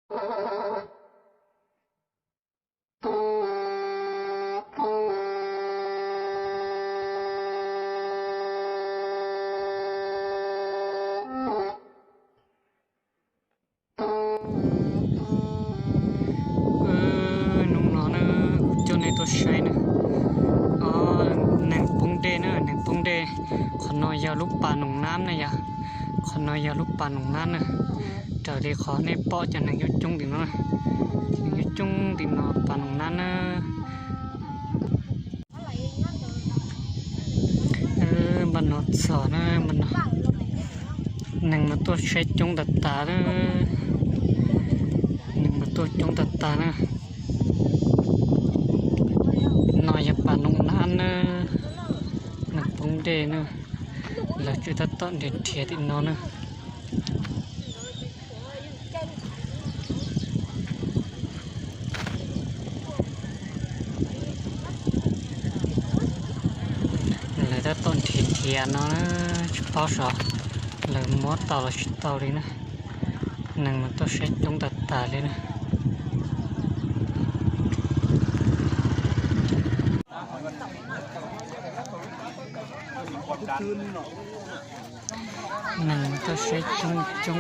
Hnub no na, kuv coj nej tuaj saib na, nees poob dej na, nees poob dej. Qhov no yog lub pas Noom Nab na yom, qhov no yog lub pas Noom Nab na. Raws li qhov nej pom cov nees coob coob tim no, nees coob coob tim no pas Noom Nab na. Npaj no txog na, nees mas tuaj saib coob tas tas na, nees mas tuaj coob tas tas na. No yog pas Noom Nab na, nees poob dej na, lawv tseem tab tom nrhiav nrhiav tim no na. Lawv tab tom nrhiav nrhiav no, tsis paub xyov lawv muab tau los tsis tau li na. Nees mas tuaj saib coob tas tas li na. Nees tuaj saib coob coob.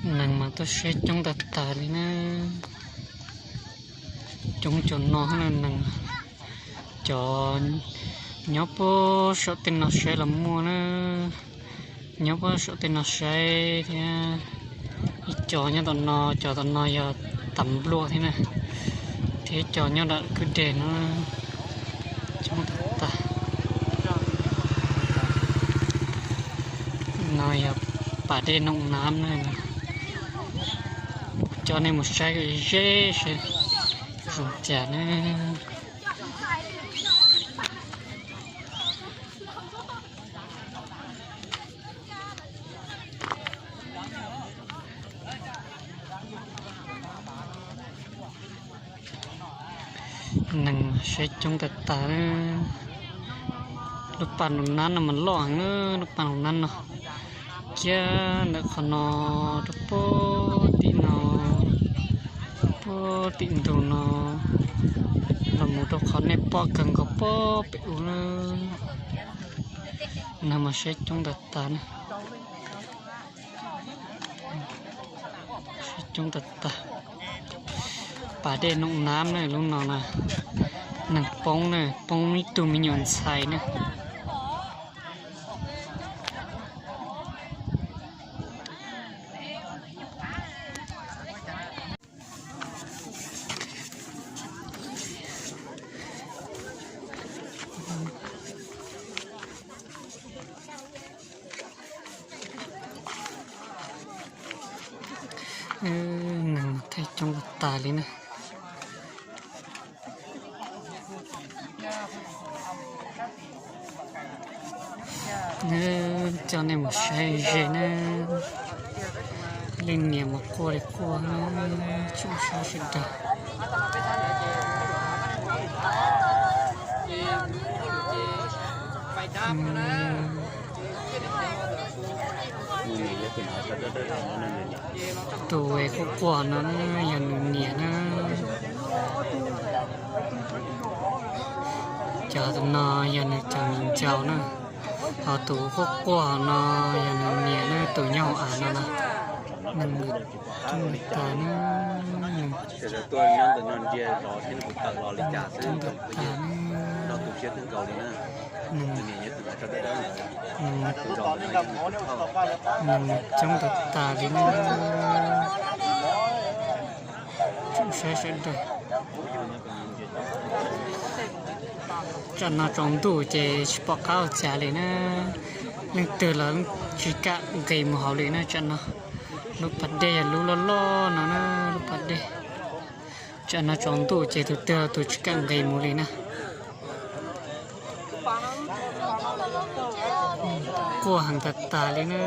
Nees mas tuaj saib coob tas tas li na. Coob cov no na nees. Cov nyob puag saum tej no saib los muaj na. Nyob puag saum tej no saib thiab. Ib co nyob tom no, cov tom no yog tas npluaj thiab na. Thiab cov nyob nram kwj deg no coob tas tas. No yog pas dej Noom Nab na. Coj nej mus saib ze ze seb zoo cas na. Nees saib coob tas tas. Lub pas Noom Nab no mas loj heev, lub pas Noom Nab no kiag ntawm qhov no rau puag tim no, puag tim ntug no, los mus rau qhov nej pom kawg nkaus puag pem ub na. Nees mas saib coob tas tas na. Saib coob tas tas. Pas dej Noom Nab na, lub no na, nees poob na, poob ib tug me nyuam ntxhais na. Neeg thaij coob tas tas li na. Coj nej mus saib ze na, leej niam mus quaj li quaj na, tsoom saib sawv daws. Tus quaj quaj no na yog nws niam na. Cov tus no yog nws cov me ntxhais na, ho tus quaj quaj no yog nws niam na, tus nyob hauv av no na. Neeg coob tas na, coob tas tas na. Neeg coob tas tas li na. Tsoom saib sawv daws. Tsam no tsaus ntuj ces tsis pom qab ua cas li na. Leej twg los tsis kam nqis mus hauv li na tsam no. Lub pas dej yog lub loj loj no na, lub pas dej. Tsam no tsaus ntuj ces tus twg tus tsis kam nqis mus li na. Quaj heev tas tas li na.